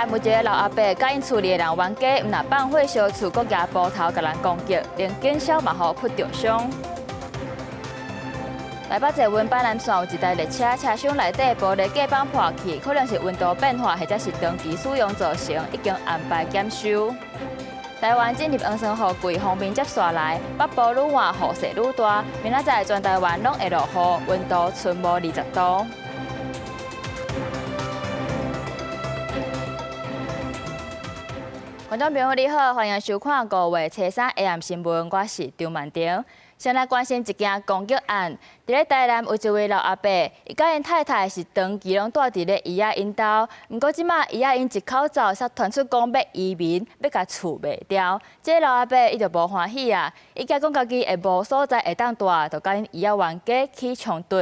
南有一个老阿伯，佮𪜶厝裡的人冤家，毋但放火燒厝，閣舉斧頭共人攻擊，連警消嘛予撲著傷。台北捷運板南線有一台列車，車廂內底玻璃隔板破去，可能是溫度變化，或者是長期使用造成，已經安排檢修。台灣進入黃酸雨季，鋒面接紲來，北部愈晏雨勢愈大，明仔載全台灣攏會落雨，溫度春無20度。觀眾朋友你好，歡迎收看5月初三下暗新聞，我是張曼婷。先來關心一件攻擊案，佇咧台南有一位老阿伯，伊佮𪜶太太是長期攏住佇咧姨仔𪜶兜，毋過這馬姨仔𪜶一口走，煞傳出講欲移民，欲共厝賣掉。這个老阿伯伊就無歡喜啊，伊驚講家己會無所在會當住，就佮𪜶姨仔冤家起衝突。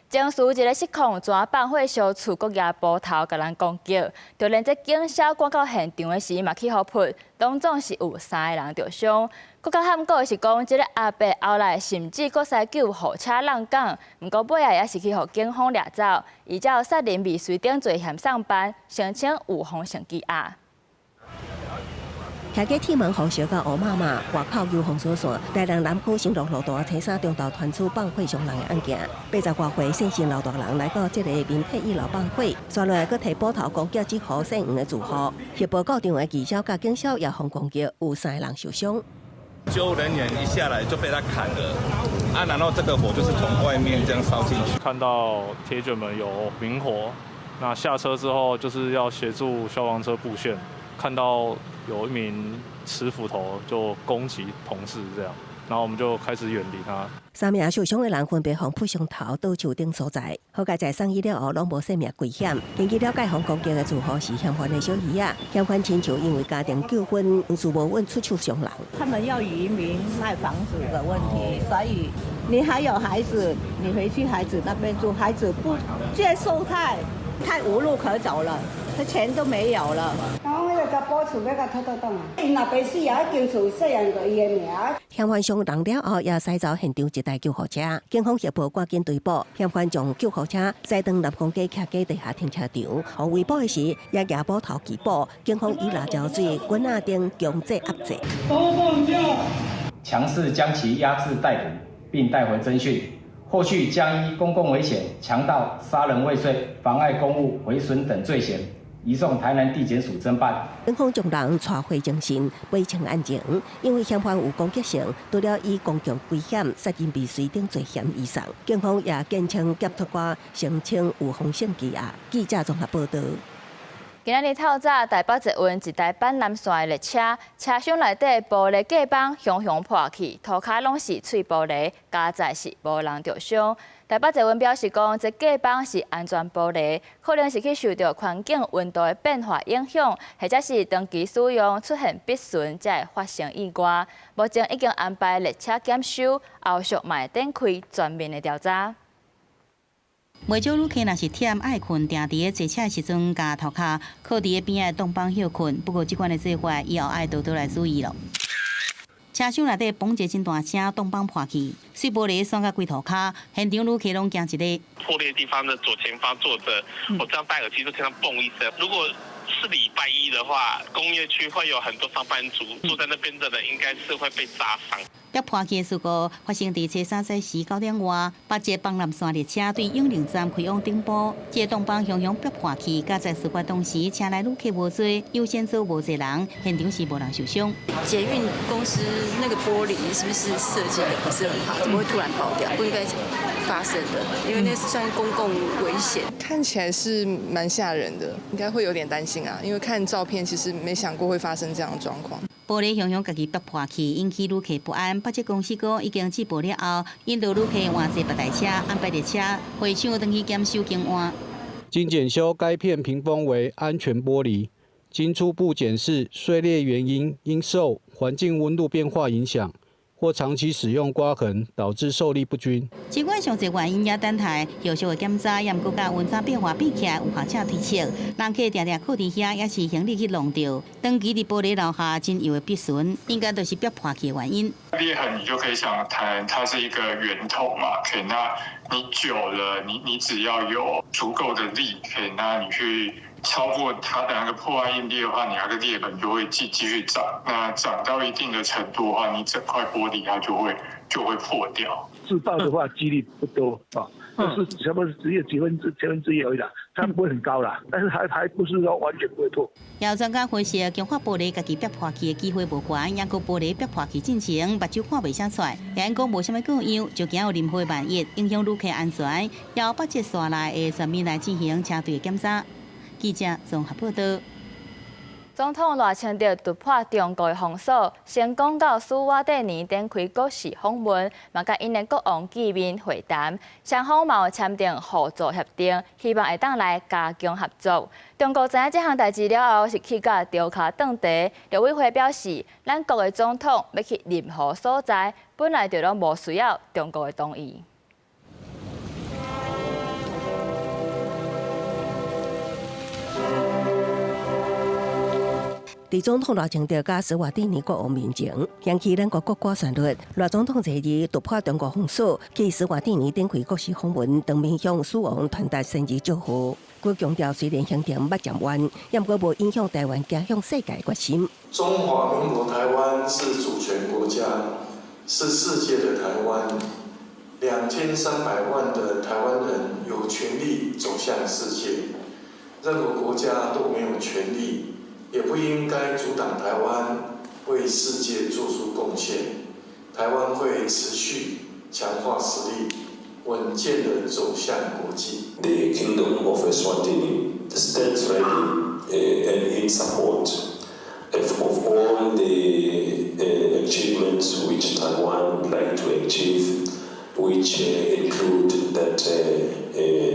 情緒一个失控，怎放火燒厝，閣舉斧頭共人攻擊，就連這警消趕到現場的時嘛去予撲，當總是有三个人著傷。閣較坎坷的是講，這个阿伯後來甚至閣駛救護車挵港，毋過尾仔也是去予警方掠走，依照殺人未遂等罪嫌送辦，聲稱有予性羈押。騎過鐵門予燒到烏麻麻，外口有封鎖線。台南南區新隆路段初三中晝傳出放火傷人的案件。80外歲姓陳老大人來到這个民體一樓放火，紲落來閣提斧頭攻擊這戶姓黃的住戶。協報到場的義消佮警消也予攻擊，有三个人受傷。救護人員一下來就被他砍了，啊，然後這個火就是從外面這樣燒進去。看到鐵捲門有明火，那下車之後就是要協助消防車佈線，看到有一名持斧頭就攻擊同事，這樣，然後我們就開始遠離他。三名受傷的人分別予撲傷頭倒樹頂所在，好佳哉送醫了後攏無性命危險。根據了解，予攻擊的住戶是嫌犯的小姨仔，嫌犯親像因為家庭糾紛，事無穩出手傷人。他們要移民賣房子的問題，所以你還有孩子，你回去孩子那邊住，孩子不接受太無路可走了，他錢都沒有了。講彼个查埔厝欲共討倒轉來，𪜶老爸死啊，彼間厝細漢就伊的名。嫌犯傷人了後，也駛走現場一台救護車，警方協報趕緊追捕，嫌犯將救護車駛轉南光街徛家地下停車場，予圍捕的時也舉斧頭拒捕，警方以辣椒水、棍仔頂強制壓制，強勢將其押至逮捕，並帶回偵訊。後續將依公共危險、強盜、殺人未遂、妨礙公務、毀損等罪嫌，移送台南地檢署偵辦。警方將人帶回偵訊，釐清案情。因為嫌犯有攻擊性，除了以公共危險、殺人未遂等罪嫌移送。警方也堅稱檢察官聲稱有風險羈押。記者綜合報道。今仔日透早，台北捷運一台板南線的列車，車廂內底玻璃隔板雄雄破去，塗跤攏是碎玻璃，佳哉是無人著傷。台北捷運表示講，這隔板是安全玻璃，可能是去受著環境溫度的變化影響，或者是長期使用出現篦損，才會發生意外。目前已經安排列車檢修，後續嘛會展開全面的調查。袂少旅客若是忝愛睏，定佇咧坐車的時陣，共頭殼靠佇咧邊仔擋板歇睏。不過這款的做法，以後愛多多來注意囉。車廂內底嘣一個真大聲，擋板破去，碎玻璃散甲規塗跤，現場旅客攏驚一个。破裂地方的左前方坐著，我這樣戴耳機都聽到嘣一聲。如果是禮拜一的話，工業區會有很多上班族坐在那邊的人，應該是會被炸傷。迫破去的事故發生佇初三早時9點外，北捷板南線列車對永寧站開往頂埔，這個擋板雄雄迫破去，佳哉事發當時車內旅客無濟，優先座無濟人，現場是無人受傷。捷運公司那個玻璃是不是設計得不是很好？怎麼會突然爆掉？不應該發生的，因為那是算公共危險。看起來是蠻嚇人的，應該會有點擔心啊，因為看照片其實沒想過會發生這樣的狀況。玻璃雄雄家己迫破去，引起旅客不安。北捷公司講已經接報了後，引導旅客換坐別台車，安排列車回廠轉去檢修更換。經檢修，該片屏風為安全玻璃。經初步檢視，碎裂原因應受環境溫度變化影響，或長期使用刮痕導致受力不均。儘管上濟原因也等待後續的檢查，也毋過佮溫差變化比起來，有學者推測，人客定定靠佇遐，也是行李去弄著，長期佇玻璃樓下真幼的篦損，應該就是迫破去的原因。裂痕你就可以想談，它是一個圓頭嘛，可以，那你久了，你只要有足夠的力，可以，那你去超過它的那個破壞應力的話，你那個裂痕就會繼續長。那長到一定的程度的話，你整塊玻璃它就會破掉。自爆的話幾率不多啊，就是差不多只有幾分之千分之一而已啦，它不會很高啦，但是還不是說完全不會破。有專家分析，強化玻璃家己煏破去的機會無懸，抑閣玻璃煏破去進前，目睭看袂啥出來，也講無啥物過樣，就驚有任何萬一影響旅客安全，要北捷線內會全面來進行車隊的檢查。記者綜合報道。總統賴清德突破中國的封鎖，成功到史瓦帝尼展開國事訪問，嘛佮𪜶的國王見面會談，雙方嘛有簽訂互助協定，希望會當來加強合作。中國知影這項代誌了後，是氣甲著跤頓地。陸委會表示，咱國的總統欲去任何所在，本來就攏無需要中國的同意。佇總統賴清德佮史瓦帝尼國王面前，響起咱國國歌旋律。賴總統昨日突破中國封鎖，去史瓦帝尼展開國事訪問，當面向史王傳達生日祝賀。閣強調，雖然行程捌漸遠，也毋過無影響台灣走向世界決心。中華民國台灣是主權國家，是世界的台灣。2300萬的台灣人有權利走向世界，任何國家都沒有權利，也不應該阻擋台灣為世界做出貢獻。台灣會持續強化實力，穩健地走向國際。 The Kingdom of Eswatini stands ready and in support of all the achievements which Taiwan like to achieve, which include that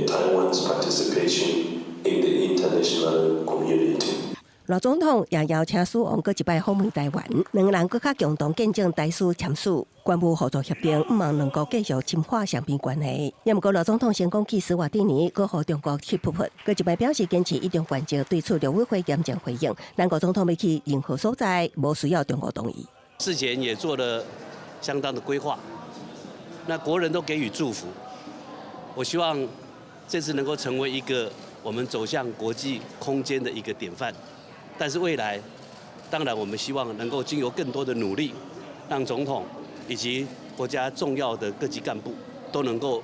Taiwan's participation in the international community. 賴總統也邀請史王閣一擺訪問台灣，兩个人閣較共同見證台史簽署關務合作協定，向望兩國繼續深化雙邊關係。也毋過賴總統成功去史瓦帝尼，閣予中國氣噗噗，閣一擺表示堅持一中原則，對此陸委會嚴正回應。咱國總統欲去任何所在，無需要中國同意。事前也做了相當的規劃，那國人都給予祝福。我希望這次能夠成為一個我們走向國際空間的一個典範。但是未來，當然我們希望能夠經由更多的努力，讓總統以及國家重要的各級幹部都能夠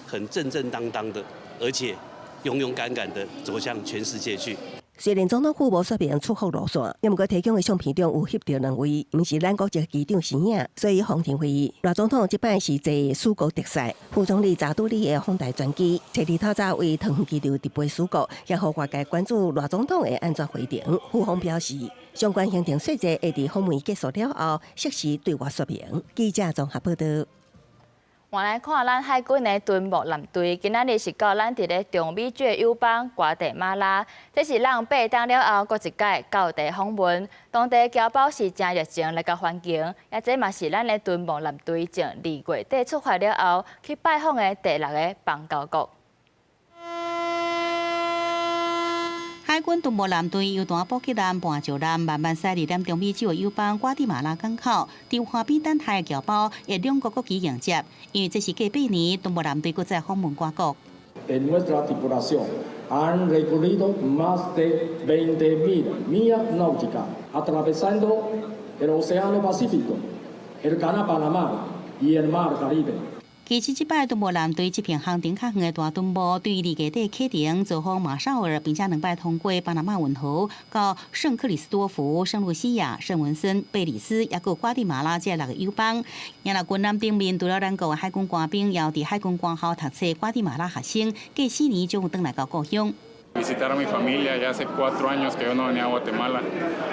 很正正當當的，而且勇勇敢敢的走向全世界去。雖然總統府無說明出訪路線，也毋過提供的相片中有翕著兩位，毋是咱國籍機長身影，所以方認為賴總統這擺是坐史國特使，副總理查杜理的訪台專機，昨日透早為桃園機場直飛史國，也予外界關注賴總統會按怎回程。府方表示，相關行程細節會佇訪問結束了後，適時對外說明。記者綜合報道。換來看咱海軍的敦睦艦隊，今仔日是到咱佇咧中美洲的友邦瓜地馬拉，這是咱8冬了後，閣一擺到地訪問，當地僑胞是誠熱情來共歡迎，也這嘛是咱的敦睦艦隊從2月底出發了後，去拜訪的第六个邦交國。海軍敦睦艦隊由大補給艦、絆石艦慢慢駛入中美洲的友邦瓜地馬拉港口，佇岸邊等待的僑胞會兩國國旗迎接，因為這是過8年敦睦艦隊閣再訪問該國。 En nuestra tripulación han recorrido más de 20.000 millas náuticas, atravesando el Océano Pacífico, el Canal Panamá y el Mar Caribe. 其實，這擺敦睦艦隊這片航程較遠的大敦睦，對2月底啟程造訪馬紹爾，並且兩擺通過巴拿馬運河到聖克里斯多福、聖露西亞、聖文森、貝里斯，抑閣瓜地馬拉這六个友邦。也若軍艦頂面，除了咱國的海軍官兵，也有佇海軍官校讀冊瓜地馬拉學生，過4年終於轉來到故鄉。 Visitar a mi familia, ya hace 4 años que yo no venía a Guatemala.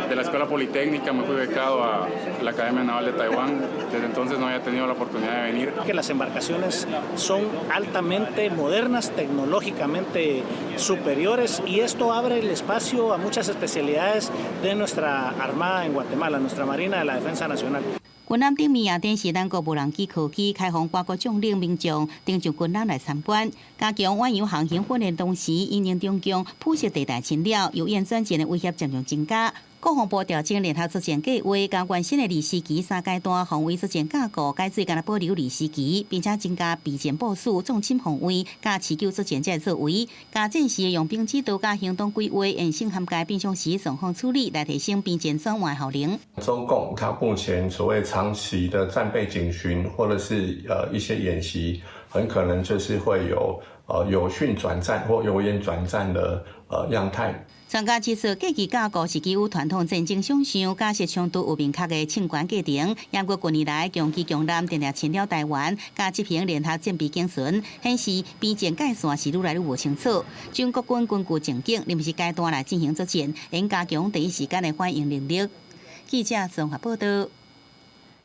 De la Escuela Politécnica me fui becado a la Academia Naval de Taiwán. Desde entonces no había tenido la oportunidad de venir. Que las embarcaciones son altamente modernas, tecnológicamente superiores y esto abre el espacio a muchas especialidades de nuestra Armada en Guatemala, nuestra Marina de la Defensa Nacional. 軍艦頂面也展示咱國無人機科技，開放外國將領民眾登上軍艦來參觀，加強遠洋航行訓練同時，因應中共灰色地帶侵擾、由遠轉戰的威脅漸漸增加。國防部調整聯合作戰計劃，將原先的二司機三階段防衛作戰架構改做干焦保留二司機，並且增加備戰部署、縱深防衛、佮持久作戰這个作為，共戰時的用兵指導佮行動規劃延伸涵蓋變相時狀況處理，來提升邊境轉換效能。中共它目前所謂長期的戰備警巡，或者是一些演習，很可能就是會有有訓轉戰或有演轉戰的樣態。專家指出，過去架構是基於傳統戰爭想像，假設衝突有明確的勝權過程。毋過近年來，強機強艦定定侵擾台灣，佮執行聯合戰備警巡，顯示邊境界線是愈來愈無清楚。中國軍根據情景，臨時階段來進行作戰，應加強第一時間的反應能力。記者綜合報道。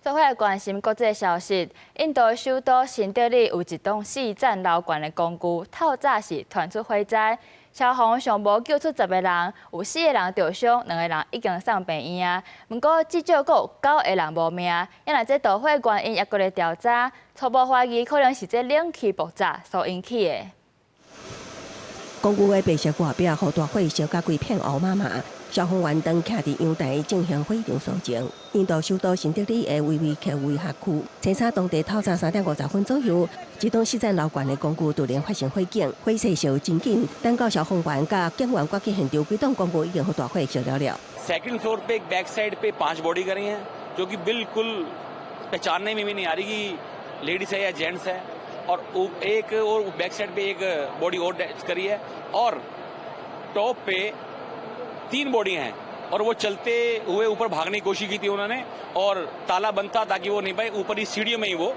做伙來關心國際消息，印度首都新德里有一棟四層樓懸的公寓，透早時傳出火災，消防上無救出10個人，有四個人著傷，兩個人已經送病院啊。毋過至少閣有九個人無命。猶若這導火原因猶閣咧調查，初步懷疑可能是這冷氣爆炸所引起的。公寓的白色外壁予大火燒甲規片烏麻麻，消防員當徛佇陽台進行火場搜證。印度首都新德里的維維克維哈區，初三當地透早3點50分左右，這棟四層樓懸的公寓突然發生火警，火勢燒真緊，等到消防員佮警員趕去現場，規棟公寓已經予大火燒了了。 Second floor पे एक back side पे पांच body करी हैं, जो कि बिल्कुल पहचानने में भी नहीं आ रही कि ladies है या जेंट्स है और एक और बैक साइड पे एक बॉडी और करी है और टॉप पे तीन बॉडी हैं और वो चलते हुए ऊपर भागने की कोशिश की थी उन्होंने और ताला बंद था ताकि वो नहीं पाए। ऊपर ही सीढ़ियों में ही वो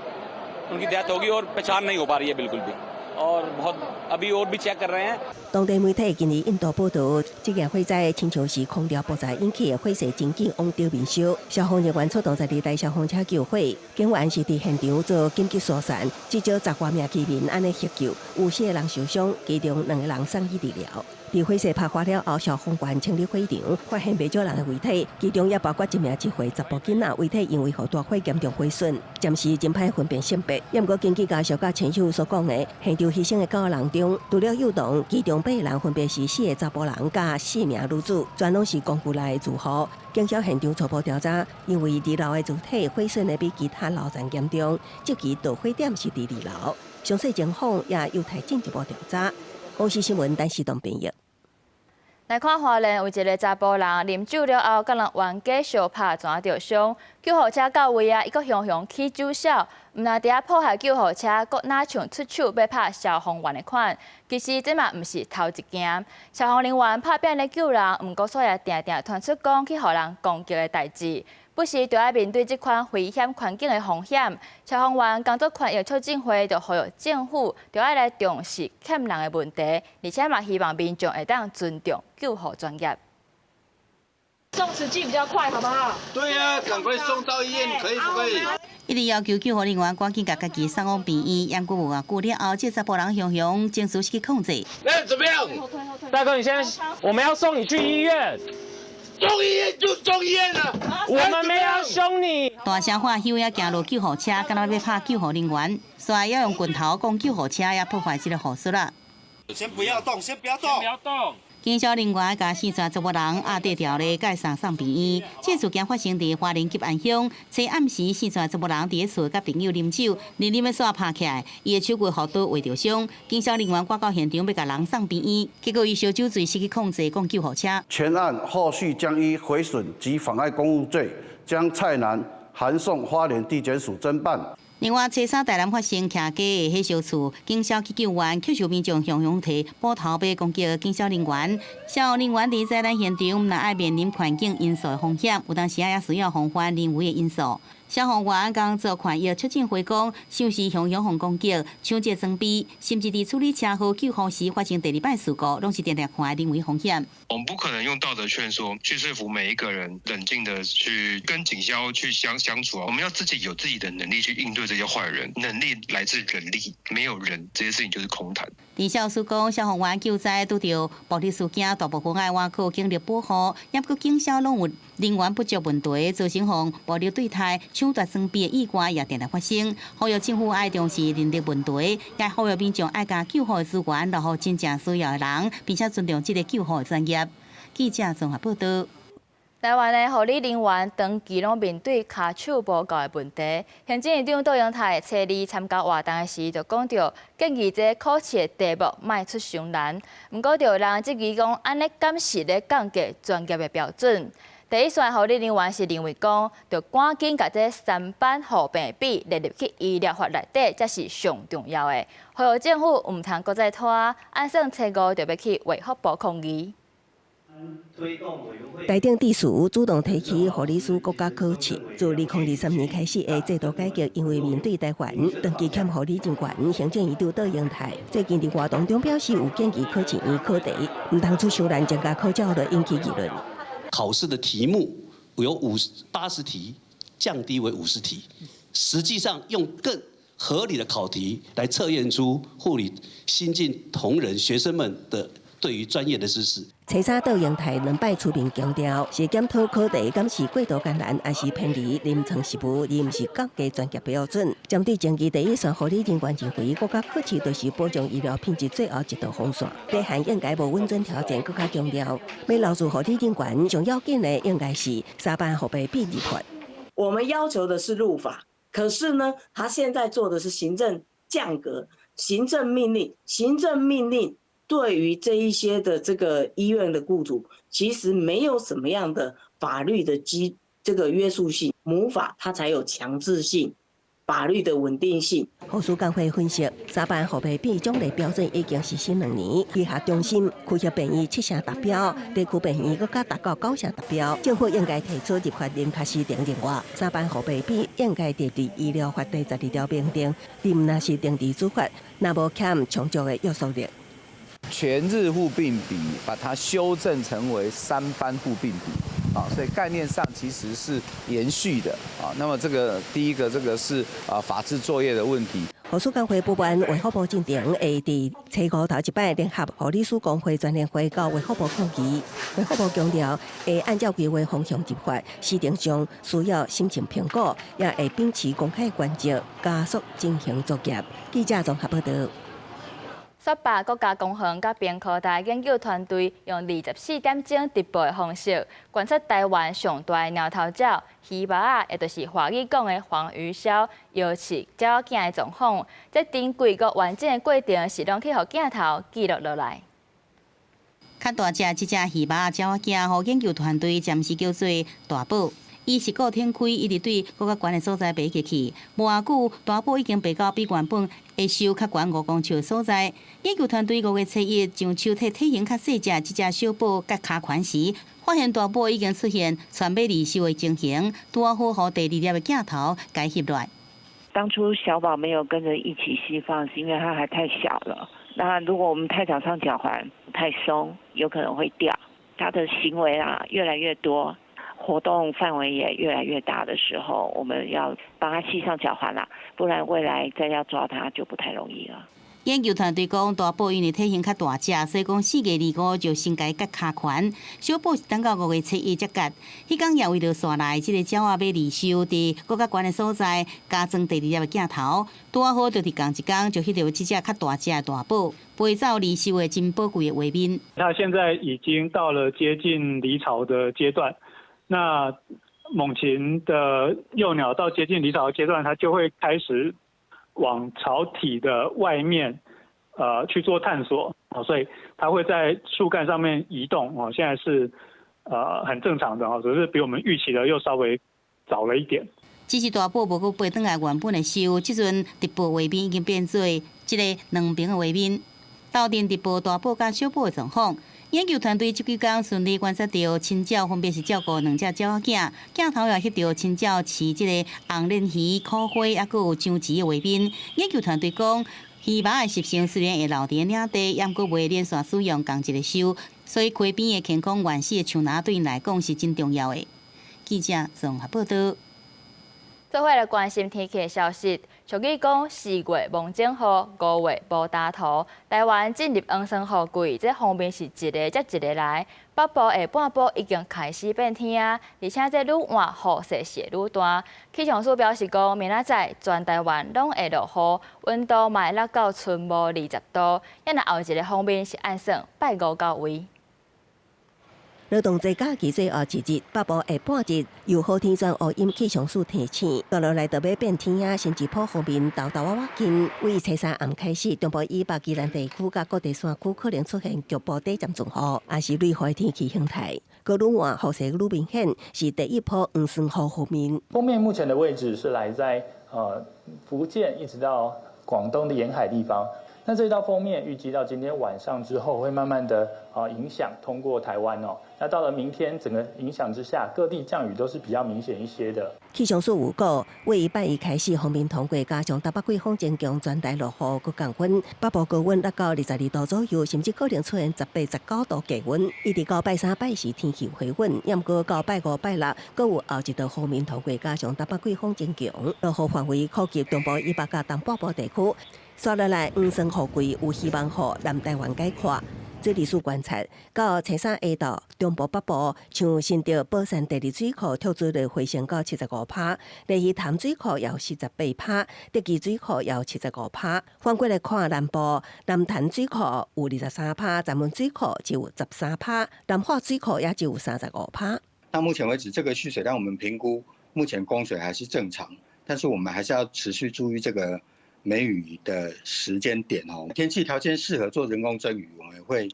उनकी डेथ होगी और पहचान नहीं हो पा रही है बिल्कुल भी और बहुत अभी और भी चेक कर रहे हैं。當地媒體今日印度報道，這件火災親像是空調爆炸引起的火勢真緊往頂面燒，消防人員出動12台消防車救火，警員是佇現場做緊急疏散，至少10外名居民按呢獲救，有四個人受傷，其中兩個人送醫治療。佇火勢爆發了後，消防員清理火場，發現袂少人的遺體，其中也包括一名1歲查埔囡仔，遺體因為予大火嚴重毀損，暫時真歹分辨性別。毋過根據家屬佮親友所講的，現場犧牲的九個人中，除了幼童，其中八個人分別是四個查埔人佮四名女子，全攏是公寓內的住戶。警消現場初步調查，因為二樓的主體毀損的比其他樓層嚴重，這期導火點是佇二樓。詳細情況也有待進一步調查。公視新聞，陳世東編譯。來看花蓮有一个查埔人啉酒了後，佮人冤家相拍，怎著傷？救護車到位啊，伊閣雄雄起酒痟，毋但佇遐破壞救護車，閣若像出手欲拍消防員的款。其實這嘛毋是頭一件，消防人員拍拚咧救人，毋過煞也定定傳出講去予人攻擊的代誌。不時就愛面對這款危險環境的風險。消防員工作權益促進會就呼籲政府，就愛來重視欠人的問題，而且嘛希望民眾會當尊重救護專業。送慈濟比較快，好不好？對啊，趕快送到醫院，可以不可以？一直要求救護人員趕緊共家己送往病院，毋過無偌久了後，這查埔人雄雄情緒失去控制。那怎麼樣？大哥，你現在我們要送你去醫院。送醫院就送醫院啦，我們沒有兇你。大聲喊囂仔行落救護車，敢若欲拍救護人員，煞猶用拳頭摃救護車，也破壞這个護術啦。先不要動，先不要動，不要動。警消人員共四逝查埔人押綴牢咧，共送送病院。這事件發生佇花蓮吉安鄉，昨暗時四逝查埔人佇咧厝佮朋友啉酒，啉啉欲煞拍起來，伊的手骨予刀劃著傷。警消人員趕到現場欲共人送病院，結果伊燒酒醉失去控制，摃救護車。全案後續將依毀損及妨礙公務罪，將蔡男函送花蓮地檢署偵辦。另外，初三台南發生徛家的火燒厝，警消去救援，卻受民眾雄雄提斧頭欲攻擊警消人員。消防人員佇災難現場，毋但愛面臨環境因素的風險，有當時也需要防範人為的因素。消防員工作權益促進會講，像是雄雄予攻擊、搶劫裝備，甚至佇處理車禍救護時發生第二擺事故，攏是定定看的人為風險。我們不可能用道德勸說去說服每一個人冷靜的去跟警消去相處啊。我們要自己有自己的能力去應對這些壞人，能力來自人力，沒有人，這些事情就是空談。陳少書講，消防員救災拄著暴力事件，大部分愛倚靠警力保護，猶閣警消攏有人員不足問題，造成予暴力對待、搶奪裝備的意外也定定發生。呼籲政府愛重視人力問題，也呼籲民眾愛共救護的資源留予真正需要的人，並且尊重這个救護的專業。記者綜合報道。台灣的護理人員長期攏面對跤手無夠的問題。行政院長卓榮泰初二參加活動的時，就講著建議這考試的題目莫出傷難。毋過，就有人質疑講，按呢敢是咧降低專業的標準。第一線護理人員是認為講，著趕緊共這三班護病比列入去醫療法內底，才是上重要的。呼籲政府毋通閣再拖，按算初五就欲去衛福部抗議。台頂致辭主動提起護理師國家考試，自2023年開始的制度改革，因為面對台灣長期欠護理人員，行政院長卓榮泰最近佇活動中表示，有建議考試院考題，毋通出傷難，增加考照來引起議論。考試的題目由80題降低為50題，實際上用更合理的考題來測驗出護理新進同仁學生們的對於專業的知識。初三卓榮泰兩擺出面強調，是檢討考題，敢是過度艱難，還是偏離臨床實務，而毋是降低專業標準。針對爭議第一線護理人員認為，國家考試就是保障醫療品質最後一道防線。這項應該無穩準條件，閣較強調，欲留住護理人員，上要緊的應該是三班護病比立法。我們要求的是入法，可是呢，他現在做的是行政降格、行政命令、行政命令。對於這一些的這個醫院的雇主，其實沒有什麼樣的法律的這個約束性，母法它才有強制性，法律的穩定性。護士工會分析，三班護病比獎勵標準已經實施2年，醫學中心區域病院七成達標，地區病院閣較達到九成達標。政府應該提出立法認可師定另外，三班護病比應該列入醫療法第12條明定，而毋若是定佇主法，若無欠充足的約束力。全日護病比把它修正成為三班護病比啊，所以概念上其實是延續的啊。那麼這個第一個，這個是啊法制作業的問題。護士工會不滿衛福部進程，會佇初五頭一擺聯合護理師公會全聯會到衛福部抗議。衛福部強調，會按照規劃方向執法，施程上需要審慎評估，也會秉持公開原則，加速進行作業。記者綜合報導。雪霸國家公園佮屏科大研究團隊用24點鐘直播的方式，觀察台灣上大的貓頭鳥魚目仔，也就是華語講的黃魚鴞，搖翅鳥仔囝的狀況。這珍貴閣完整的過程是攏去予鏡頭記錄落來。較大隻這隻魚目仔鳥仔囝，予研究團隊暫時叫做大寶。伊是顧天開，一直對閣較懸的所在爬過去。無偌久，大寶已經爬到比原本的鴞較懸5公尺的所在。研究團隊5月初1將手提體型較細隻這隻小寶佮跤環時，發現大寶已經出現全欲離鴞的情形，拄仔好予第二粒的鏡頭共翕落來。當初小寶沒有跟着一起繫放，是因為他還太小了。那如果我們太早上腳環太鬆，有可能會掉。他的行為啊越來越多。活動範圍也越來越大的時候，我們要幫他繫上腳環啦，不然未來再要抓他就不太容易了。研究團隊講，大寶因為體型較大隻，所以講4月25就先共伊割跤環。小寶是等到5月初1才割。彼工也為著山內這个鳥仔欲離鴞，佇閣較懸的所在加裝第二粒的鏡頭，拄仔好就佇仝一工就翕著這隻較大隻的大寶飛走離鴞的真寶貴的畫面。它現在已經到了接近離巢的階段。那猛禽的幼鳥到接近離巢的階段，它就會開始往巢體的外面，去做探索，所以它會在樹幹上面移動，哦，現在是，很正常的，哦，只是比我們預期的又稍微早了一點。只是大寶無閣飛轉來原本的鴞，這陣直播畫面已經變做這个兩爿的畫面，鬥陣直播大寶佮小寶的狀況。研究團隊這幾工順利觀察著親鳥，分別是照顧兩隻鳥仔囝，鏡頭也翕著親鳥飼這個紅鰱魚、苦花，抑閣有章魚的畫面。研究團隊講，魚目仔的習性雖然會留佇領地，猶閣袂連續使用仝一個鴞，所以溪邊的健康原始的樹林對𪜶來講是真重要的。記者綜合報導。做伙來關心天氣的消息，俗語講四月蒙種雨，五月無焦土。台灣進入黃霜雨季，這鋒面是一个接一个來。北部下半晡已經開始變天啊，而且這愈晚雨勢是會愈大。氣象署表示講，明仔載全台灣攏會落雨，溫度嘛會落到春無20度。抑若後一个鋒面是按算拜五到位。勞動節假期最後一日，北部下半日由好天轉烏陰，氣象署提醒，接落來就欲變天啊，甚至鋒面沓沓仔仔近。為初三暗開始，中部以北宜蘭地區佮各地山區可能出現局部短暫陣雨，也是雷雨的天氣形態。高冷換雨勢愈明顯，是第一波黃酸雨鋒面。鋒面目前的位置是來在福建一直到廣東的沿海地方。那這道鋒面預計到今天晚上之後，會慢慢的影響通過台灣哦。那到了明天，整個影響之下，各地降雨都是比較明顯一些的。氣象署預告，為拜一開始，鋒面通過，加上東北季風增強，全台落雨閣降溫，北部高溫達到22度左右，甚至可能出現18、19度低溫。一直到拜三、拜四天氣回穩，毋過到拜五、拜六，閣有後一道鋒面通過，加上東北季風增強，落雨範圍擴及中部以北佮東半部地區。紲落來，黃酸雨季有希望予南台灣解決。水利署觀察，到初三下晝，中部北部像新竹寶山第二水庫蓄水率回升到75%，鯉魚潭水庫有48%，竹崎水庫有75%。反過來看南部，南潭水庫有23%，石門水庫只有13%，南化水庫也只有35%。到目前為止，這個蓄水量我們評估，目前供水還是正常，但是我們還是要持續注意這個梅雨的時間點哦，天氣條件適合做人工增雨，我們會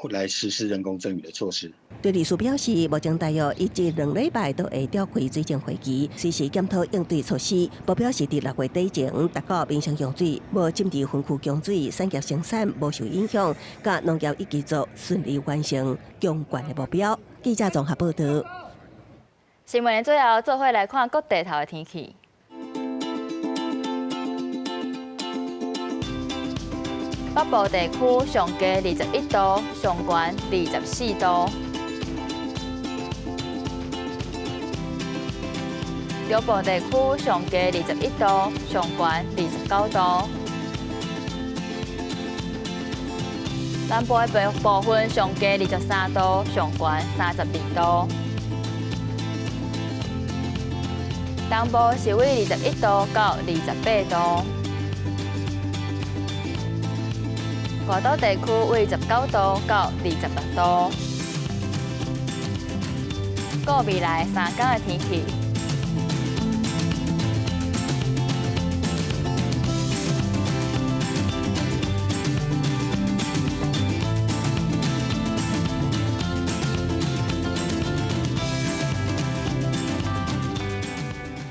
來實施人工增雨的措施。水利署表示，目前大約一至兩禮拜都會召開水政會議，隨時檢討應對措施。目標是佇6月底前達到民生用水無浸佇分區供水，產業生產無受影響，佮農業一起做順利完成強灌的目標。記者綜合報導。新聞的最後，做伙來看各地頭的天氣。北部地區上低21度，上懸24度。中部地區上低21度，上懸29度。南部的部分上低23度，上懸32度。東部是為21度到28度。外島地區為19度到26度。顧未來3天的天氣。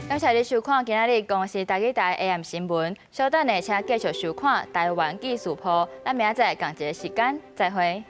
感謝你收看今仔日公視台語台 AM 新聞。稍等下，請繼續收看台灣記事簿。咱明仔載仝一个時間，再會。